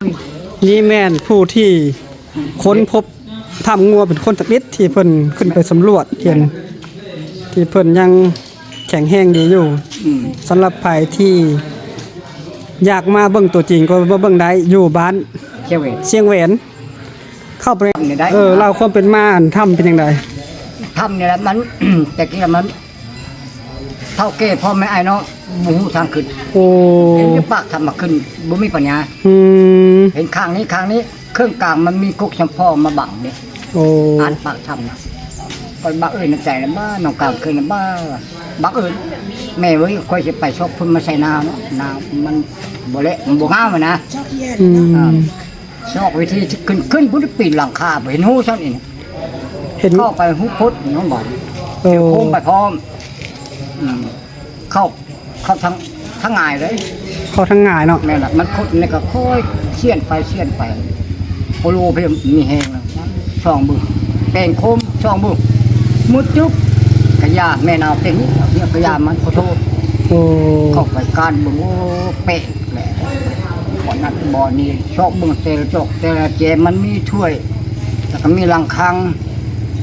ນີ້ແມ່ນຜູ້ທີ່ຄົ້ນພົບຖ້ຳງົວເປັນຄົນທຳອິດທີ່ເພິ່ນຂຶ້ນໄປສຳຫຼວດເຫັນ ທີ່ເພິ່ນຍັງແຂງແຮງດີຢູ່. ອືມ ສຳລັບໃຜທີ່ຢາກມາເບິ່ງຕົວຈິງກໍມາເບິ່ງໄດ້ຢູ່ບ້ານຊຽງແຫວນ ຊຽງແຫວນ. ເຂົ້າໄປ ນີ້ໄດ້ ເອີ ເລົ່າຄວາມເປັນມາ ອັນຖ້ຳເປັນຈັ່ງໃດ? ຖ້ຳນີ້ລະ ມັນ ແຕ່ກີ້ລະມັນ ເຖົ້າແກ່ພໍ່ແມ່ອ້າຍນ້ອງບໍ່ຮູ້ທາງຂຶ້ນ. ໂອ້ ເຫັນແຕ່ປາກຖ້ຳມາຂຶ້ນ ບໍ່ມີປັນຍາ. ອືມ ເຫັນຂ້າງນີ້ ຂ້າງນີ້ ເຄິ່ງກາງມັນມີກົກຊຳພໍມາບັງນີ້. ໂອ້ ອັດປາກຖ້ຳນະ. ຂ້ອຍບັງເອີຍໃນໃຈລະ ບ້າ ນ້ອງກາງຄືນລະ ບ້າ ບັງເອີຍ ແມ່ເອີຍ ຂ້ອຍຊິໄປຊອກເພິ່ນມາໃສ່ນາເນາະ ນາມັນບໍ່ແລະ ມັນບໍ່ງາມນະ. ອືມ ອ່າ ຊອກວິທີຂຶ້ນ ຂຶ້ນພຸ້ນ ປີນຫຼັງຄາ ບໍ່ເຫັນຮູ້ຊ້ຳອີກ. ເຫັນ ເຂົ້າໄປຮູຄົດນ້ອງບາດ ເອີ ໂຄ້ງໄປພ້ອມ. ອືມ ເຂົ້າ ເຂົ້າທາງ ທາງງ່າຍເລີຍ ເຂົ້າທາງງ່າຍເນາະ. ແມ່ນລະ ມັນຄົດນີ້ກໍຄ່ອຍຂຽນໄປຂຽນໄປ ໂອໂລເພິ່ນມີແຮງ ຊ່ອງເບິ່ງ ແປງໂຄມຊ່ອງເບິ່ງ ມຸດຈຸບ ກະຢາແມ່ນເອົາເຕັງນີ້ ເອົາເຫືອກະຢາມັນ ຂໍໂທດ. ໂອ້ ເຂົ້າໄປການເບິ່ງ ໂອ້ ແປກ ແຫຼະ ບ່ອນນັ້ນບ່ອນນີ້ ຊອກເບິ່ງແຕ່ລະຈອກແຕ່ລະແຈ ມັນມີຖ້ວຍ ແລ້ວກໍມີລັງຄັງ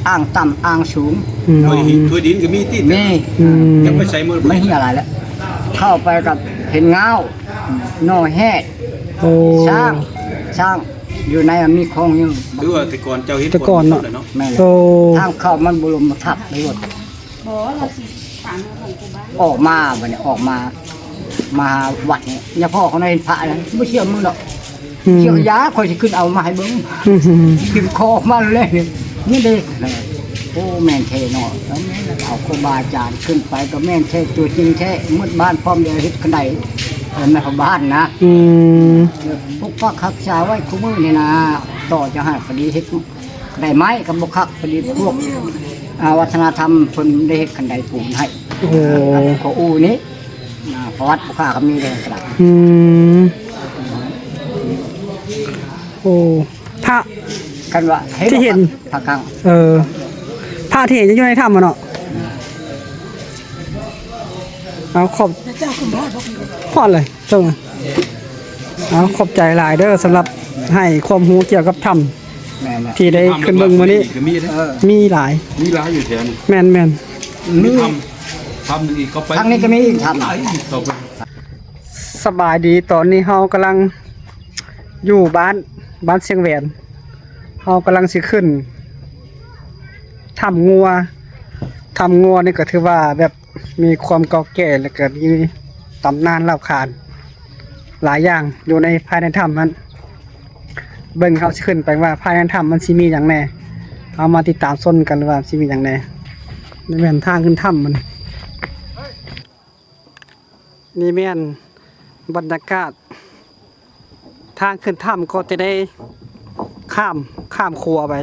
ອ່າງຕ່ຳອ່າງສູງ. ອືມ ຖ້ວຍຫີນ ຖ້ວຍດິນກໍມີຕິດ ມີ. ອືມ ຍັງໄປໃສ່ໝົດ ມັນເຫື່ອຫຼາຍແລ້ວ. ເຂົ້າໄປກໍເຫັນງາວ ໜໍ່ແຮດ. ໂອ້ ຊ້າງ ຊ້າງຢູ່ໃນ ມີຂອງຢູ່. ຄືວ່າແຕ່ກ່ອນເຈົ້າເຮັດ ແຕ່ກ່ອນເນາະ ແມ່ນແຫຼະ. ໂອ້ ທາງເຂົ້າມັນບໍ່ລົມມາທັບໄປໝົດ. ບໍ່ ລາວຊິຕາມເຮົາຂອງກູບາ ອອກມາ ບັດນີ້ອອກມາ ມາວັດນີ້ ຍາພໍ່ເຂົາໄດ້ເຫັນພະນະ ບໍ່ເຊື່ອມຶງດອກ. ອືມ ເຊື່ອຢາ ຂ້ອຍຊິຂຶ້ນເອົາມາໃຫ້ເບິ່ງ. ອືມ ຂຶ້ນຂໍມາແລ້ວນີ້ເດ້. ໂອ້ ແມ່ນແທ້ເນາະ ເອົາຄູບາອາຈານຂຶ້ນໄປກໍແມ່ນແທ້ ຕົວຈິງແທ້ ໝົດບ້ານພ້ອມແລ້ວ ເຮັດຄັນໄດ ເອີ ແມ່ນພໍ່ບ້ານນະ. ອືມ ປົກປັກຮັກສາໄວ້ຄູ່ມື້ນີ້ນະ ຕໍ່ຈາກຫັ້ນກໍດີເຮັດ ໄດ້ໄມ້ກໍບໍ່ຄັກ ພໍດີພວກ ອ່າ ວັດທະນະທຳເພິ່ນໄດ້ເຮັດຄັນໄດປູນໃຫ້. ໂອ້ ຂໍອູ້ນີ້ ອ່າ ປະຫວັດຜູ້ຂ້າກໍມີເດ້ກະດາດ. ອືມ ໂອ້ ພະ ຄັນວ່າເຫັນ ທີ່ເຫັນ ພະກັງ ເອີ ພະທີ່ເຫັນຢູ່ໃນຖ້ຳຫັ້ນເນາະ. ເອົາ ຂອບ ຮອດເລີຍ ເຈົ້າ. ເອົາ ຂອບໃຈຫຼາຍເດີ ສຳລັບໃຫ້ຄວາມຮູ້ກ່ຽວກັບຖ້ຳ ແມ່ນແຫຼະ ທີ່ໄດ້ຂຶ້ນເບິ່ງມື້ນີ້. ມີຫຼາຍ ມີຫຼາຍຢູ່ແຖວນີ້. ແມ່ນໆ ມີຖ້ຳ ຖ້ຳອີກ ເຂົ້າໄປ ທາງນີ້ກໍມີອີກຖ້ຳ ເຂົ້າໄປ. ສະບາຍດີ ຕອນນີ້ເຮົາກຳລັງຢູ່ບ້ານ ບ້ານຊຽງແຫວນ ເຮົາກຳລັງຊິຂຶ້ນຖ້ຳງົວ. ຖ້ຳງົວນີ້ກໍຖືວ່າແບບ ມີຄວາມເກົ່າແກ່ ແລ້ວກໍມີຕຳນານເລົ່າຂານຫຼາຍຢ່າງຢູ່ໃນ ພາຍໃນຖ້ຳນັ້ນ. ເບິ່ງເຮົາຊິຂຶ້ນໄປວ່າພາຍໃນຖ້ຳມັນຊິມີຫຍັງແດ່. ເຮົາມາຕິດຕາມຊົມກັນວ່າຊິມີຫຍັງແດ່. ນີ້ແມ່ນທາງຂຶ້ນຖ້ຳມັນ. ນີ້ແມ່ນບັນຍາກາດ ທາງຂຶ້ນຖ້ຳກໍຈະໄດ້ຂ້າມ ຂ້າມຂົວໄປ.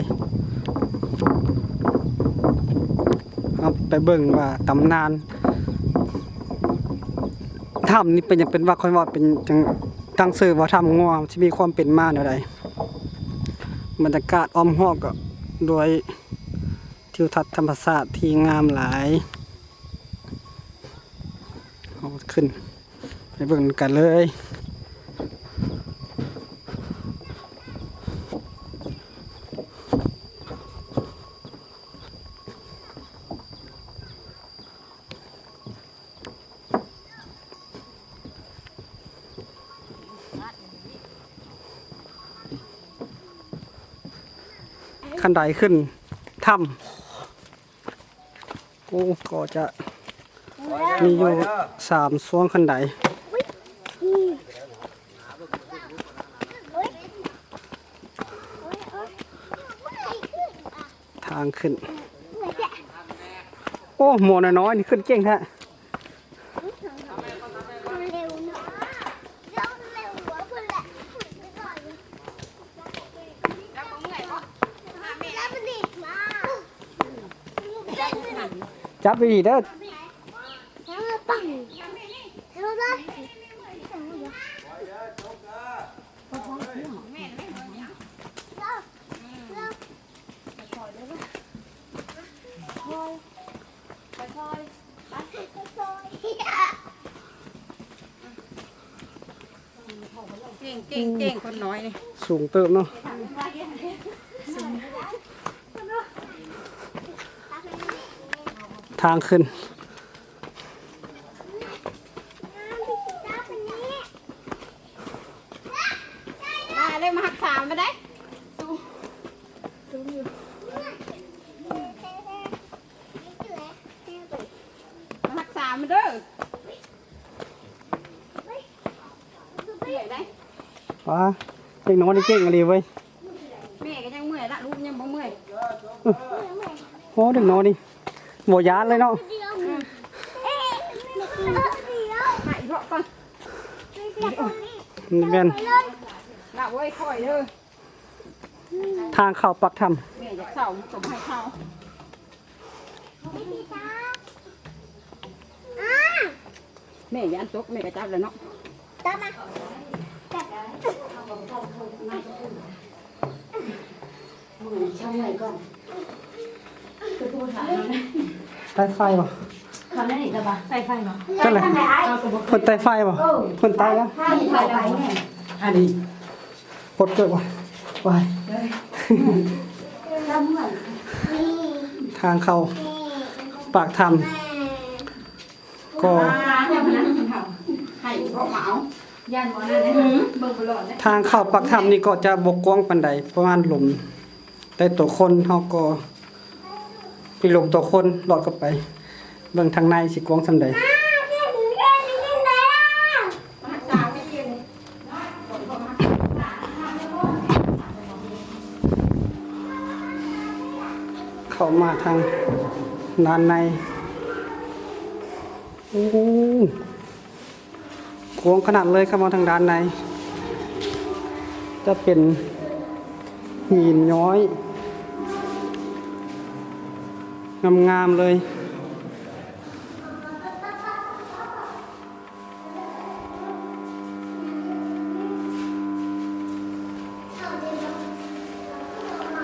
ເຮົາໄປເບິ່ງວ່າຕຳນານຖ້ຳນີ້ເປັນຫຍັງເປັນວ່າ ຂ້ອຍວ່າເປັນຈັ່ງຕັ້ງຊື່ວ່າຖ້ຳງົວ ທີ່ມີຄວາມເປັນມາແນວໃດ. ບັນຍາກາດອ້ອມຮອບກໍດ້ວຍທິວທັດທຳມະຊາດທີ່ງາມຫຼາຍ. ເຮົາຂຶ້ນໄປເບິ່ງນຳກັນເລີຍ. ຄັນໄດຂຶ້ນຖ້ຳ. ໂອ້ ກໍຈະມີຢູ່ສາມຊ່ວງຄັນໄດ ທາງຂຶ້ນ. ໂອ້ ໝໍນ້ອຍໆ ນີ້ຂຶ້ນເກັ່ງແທ້. ຈັບດີໆເດີ. ເກັ່ງໆ ເ ເກັ່ງໆ ຄົນນ້ອຍນີ້ ສູງເຕີບເນາະ ທາງຂຶ້ນ. ມາເລີຍ ມາຮັກສາມາໄດ້ ສູງ ສູງຢູ່ ມາຮັກສາມາເດີ. ເມື່ອຍໄດ໋ ປ້າ ເດັກນ້ອຍນີ້ເກັ່ງອີ່ຫຼີເວີຍ. ແມ່ກໍຍັງເມື່ອຍລະ ລູກຍັງບໍ່ເມື່ອຍ. ໂອ້ ເດັກນ້ອຍນີ້ບໍ່ຢ້ານເລີຍເນາະ. ມາອີກເທາະກ່ອນ ແມ່ນ ລະເວີຍ ຄ່ອຍເດີ. ທາງເຂົ້າປາກຖ້ຳ ແມ່ຢາກເຊົາ ມັນກໍບໍ່ໃຫ້ເຂົ້າ. ແມ່ຢ້ານຕົກ ແມ່ກໍຈັບແລ້ວເນາະ ຈັບມາ ຈັບ ຊ່າງໄວ້ກ່ອນ ຄືຜູ້ຖາມເຮົານະ ໄຟໄຟບໍ່? ເຂົານັ້ນອີກແລ້ວບໍ່? ໄຟໄຟບໍ່? ຈັ່ງໃດ? ເພິ່ນໄຕ່ໄຟບໍ່? ເອີ ເພິ່ນໄຕ່ແລ້ວ ໄຟໄຟແມ່ ອັນນີ້ ປົດເກີບວ່າ ວາຍ ທາງເຂົ້າປາກຖ້ຳກໍ ໃຫ້ພວກເຮົາ ຢ້ານບໍ່ນັ້ນເດ້ ເບິ່ງບໍ່ລອດເດ້. ທາງເຂົ້າປາກຖ້ຳນີ້ກໍຈະບໍ່ກວ້າງປານໃດ ປະມານຫຼົມ ແຕ່ຕົວຄົນເຮົາກໍ ປີລົມຕົວຄົນລອດເຂົ້າໄປ ເບິ່ງທາງໃນຊິກວ້າງສ່ຳໃດ. ເຂົ້າມາທາງດ້ານໃນ ໂອ້ ກວ້າງຂະໜາດເລີຍ. ເຂົ້າມາທາງດ້ານໃນ ຈະເປັນຫີນຍ້ອຍງາມໆເລີຍ.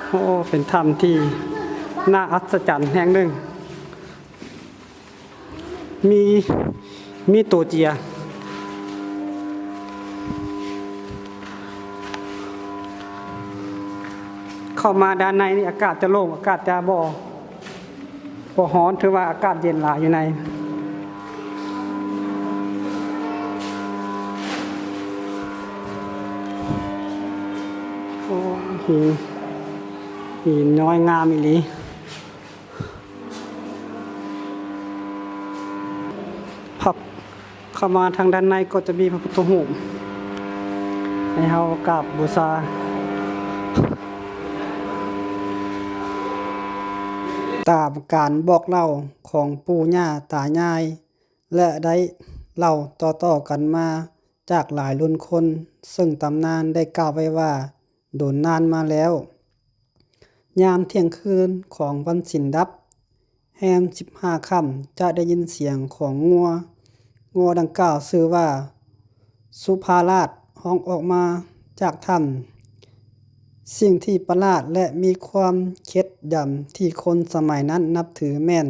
ໂອ້ ເປັນຖ້ຳທີ່ໜ້າອັດສະຈັນແຫ່ງໜຶ່ງ. ມີ ມີໂຕເຈຍ ເຂົ້າມາດ້ານໃນນີ້ ອາກາດຈະໂລ່ງ ອາກາດຈະບໍ່ ບໍ່ຮ້ອນ ຖືວ່າອາກາດເຢັນຫຼາຍຢູ່ໃນ. ໂອ້ ຫີນ ຫີນຍ້ອຍງາມອີ່ຫຼີ. ພັບ ເຂົ້າມາທາງດ້ານໃນກໍຈະມີພະພຸດທະຮູບໃຫ້ເຮົາກາບບູຊາ. ຕາມການບອກເລົ່າຂອງປູ່ຍ່າຕາຍາຍ ແລະ ໄດ້ເລົ່າຕໍ່ໆກັນມາຈາກຫຼາຍລຸ້ນຄົນ, ເຊິ່ງຕຳນານໄດ້ກ່າວໄວ້ວ່າ ດົນນານມາແລ້ວ, ຍາມທ່ຽງຄືນຂອງວັນສິນດັບ ແຮມສິບຫ້າຄ່ຳ ຈະໄດ້ຍິນສຽງຂອງງົວ, ງົວດັ່ງກ່າວຊື່ວ່າ ສຸພາລາດ ຮ້ອງອອກມາຈາກຖ້ຳ. ສິ່ງທີ່ປະຫຼາດ ແລະ ມີຄວາມເຄັດຢຳທີ່ຄົນສະໄໝນັ້ນນັບຖືແມ່ນ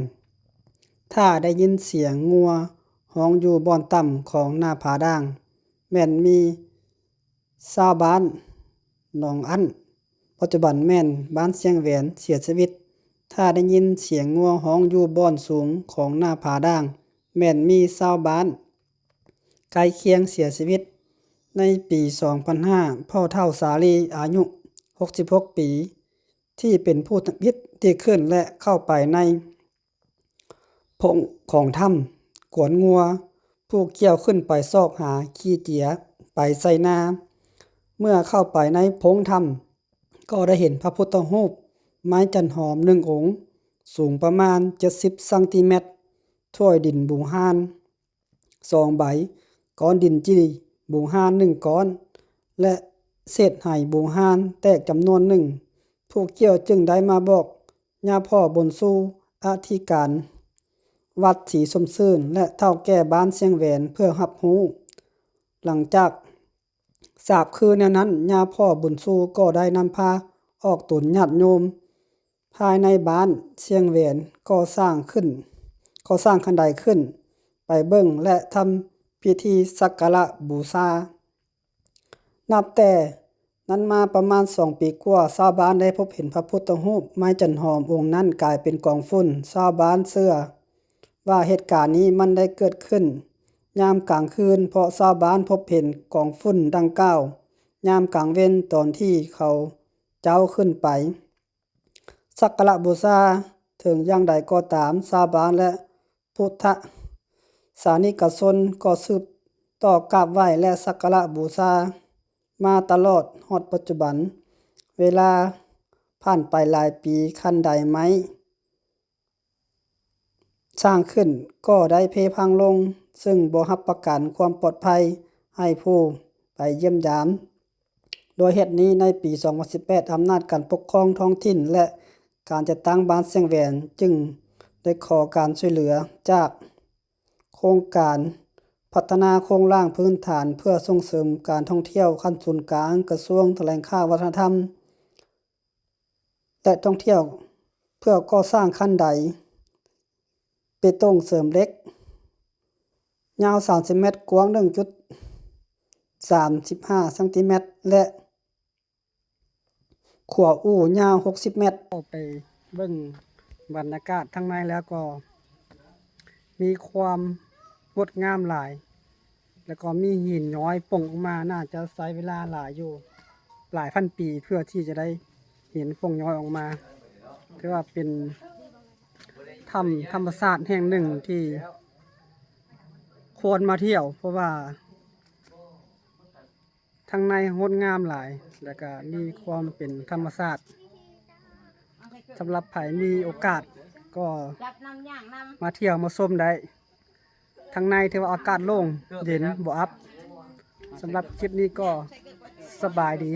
ຖ້າໄດ້ຍິນສຽງງົວຮ້ອງຢູ່ບ່ອນຕ່ຳຂອງໜ້າຜາດ່າງ ແມ່ນມີຊາວບ້ານໜອງອັ້ນ ປັດຈຸບັນແມ່ນບ້ານຊຽງແຫວນ ເສຍຊີວິດ. ຖ້າໄດ້ຍິນສຽງງົວຮ້ອງຢູ່ບ່ອນສູງຂອງໜ້າຜາດ່າງ ແມ່ນມີຊາວບ້ານໃກ້ຄຽງເສຍຊີວິດ. ໃນປີສອງພັນຫ້າ ພໍ່ເຖົ້າສາລີ ອາຍຸຫົກສິບຫົກປີ ທີ່ເປັນຜູ້ທຳອິດທີ່ຂຶ້ນ ແລະ ເຂົ້າໄປໃນ ໂພງຂອງຖ້ຳ ກວນງົວ ຜູ້ກ່ຽວຂຶ້ນໄປຊອກຫາຂີ້ເຈຍໄປໃສ່ນາ. ເມື່ອເຂົ້າໄປໃນໂພງຖ້ຳ ກໍໄດ້ເຫັນພະພຸດທະຮູບໄມ້ຈັນຫອມໜຶ່ງອົງ ສູງປະມານເຈັດສິບຊັງຕີແມັດ, ຖ້ວຍດິນບູຮານ ສອງໃບ, ກ້ອນດິນຈີ່ບູຮານໜຶ່ງກ້ອນ ແລະ ເສດໄຫບູຮານແຕກຈຳນວນໜຶ່ງ. ຜູ້ກ່ຽວຈຶ່ງໄດ້ມາບອກຍ່າພໍ່ບຸນຊູ ອະທິການວັດສີຊົມຊື່ນ ແລະ ເຖົ້າແກ່ບ້ານຊຽງແຫວນເພື່ອຮັບຮູ້. ຫຼັງຈາກ ຊາບຄືແນວນັ້ນ, ຍ່າພໍ່ບຸນຊູກໍໄດ້ນຳພາອອກຕົນຍາດໂຍມພາຍໃນບ້ານຊຽງແຫວນກໍ່ສ້າງຂຶ້ນ, ກໍ່ສ້າງຄັນໄດຂຶ້ນໄປເບິ່ງ ແລະ ທຳພິທີສັກກາລະບູຊາ. ນັບແຕ່ນັ້ນມາປະມານສອງປີກວ່າ, ຊາວບ້ານໄດ້ພົບເຫັນພະພຸດທະຮູບໄມ້ຈັນຫອມອົງນັ້ນກາຍເປັນກອງຝຸ່ນ. ຊາວບ້ານເຊື່ອວ່າເຫດການນີ້ມັນໄດ້ເກີດຂຶ້ນຍາມກາງຄືນ, ເພາະຊາວບ້ານພົບເຫັນກອງຝຸ່ນດັ່ງກ່າວຍາມກາງເວັນຕອນທີ່ເຂົາເຈົ້າຂຶ້ນໄປ ສັກກາລະບູຊາ. ເຖິງຢ່າງໃດກໍຕາມ, ຊາວບ້ານ ແລະ ພຸດທະສານິກະຊົນກໍສືບຕໍ່ກາບໄຫວ້ ແລະ ສັກກາລະບູຊາມາຕະຫຼອດຮອດປັດຈຸບັນ. ເວລາຜ່ານໄປຫຼາຍປີ, ຄັນໄດໄມ້ສ້າງຂຶ້ນກໍໄດ້ເພພັງລົງ, ເຊິ່ງບໍ່ຮັບປະກັນຄວາມປອດໄພໃຫ້ຜູ້ໄປຢ້ຽມຢາມ. ດ້ວຍເຫດນີ້, ໃນປີສອງພັນສິບແປດ ອຳນາດການປົກຄອງທ້ອງຖິ່ນ ແລະ ການຈັດຕັ້ງບ້ານຊຽງແຫວນຈຶ່ງໄດ້ຂໍການຊ່ວຍເຫຼືອຈາກໂຄງການພັດທະນາໂຄງລ່າງພື້ນຖານເພື່ອສົ່ງເສີມການທ່ອງທ່ຽວຂັ້ນສູນກາງ, ກະຊວງຖະແຫຼງຂ່າວວັດທະນະທຳ ແລະ ທ່ອງທ່ຽວ ເພື່ອກໍ່ສ້າງຄັນໄດເບຕົງເສີມເຫຼັກ ຍາວສາມສິບແມັດ, ກວ້າງໜຶ່ງຈຸດສາມຫ້າຊັງຕີແມັດ ແລະ ຂົວອູ່ຍາວຫົກສິບແມັດ. ເຂົ້າໄປເບິ່ງບັນຍາກາດທາງໃນແລ້ວກໍມີຄວາມງົດງາມຫຼາຍ ແລ້ວກໍມີຫີນຍ້ອຍປົ່ງອອກມາ, ໜ້າຈະໃຊ້ເວລາຫຼາຍຢູ່ ຫຼາຍພັນປີເພື່ອທີ່ຈະໄດ້ຫີນປົ່ງຍ້ອຍອອກມາ. ຖືວ່າເປັນຖ້ຳທຳມະຊາດແຫ່ງໜຶ່ງທີ່ຄວນມາທ່ຽວ, ເພາະວ່າທາງໃນງົດງາມຫຼາຍ ແລ້ວກະມີຄວາມເປັນທຳມະຊາດ. ສຳລັບໃຜມີໂອກາດກໍມາທ່ຽວມາຊົມໄດ້. ທາງໃນຖືວ່າອາກາດໂລ່ງເຢັນບໍ່ອັບ. ສຳລັບຄລິບນີ້ກໍສະບາຍດີ.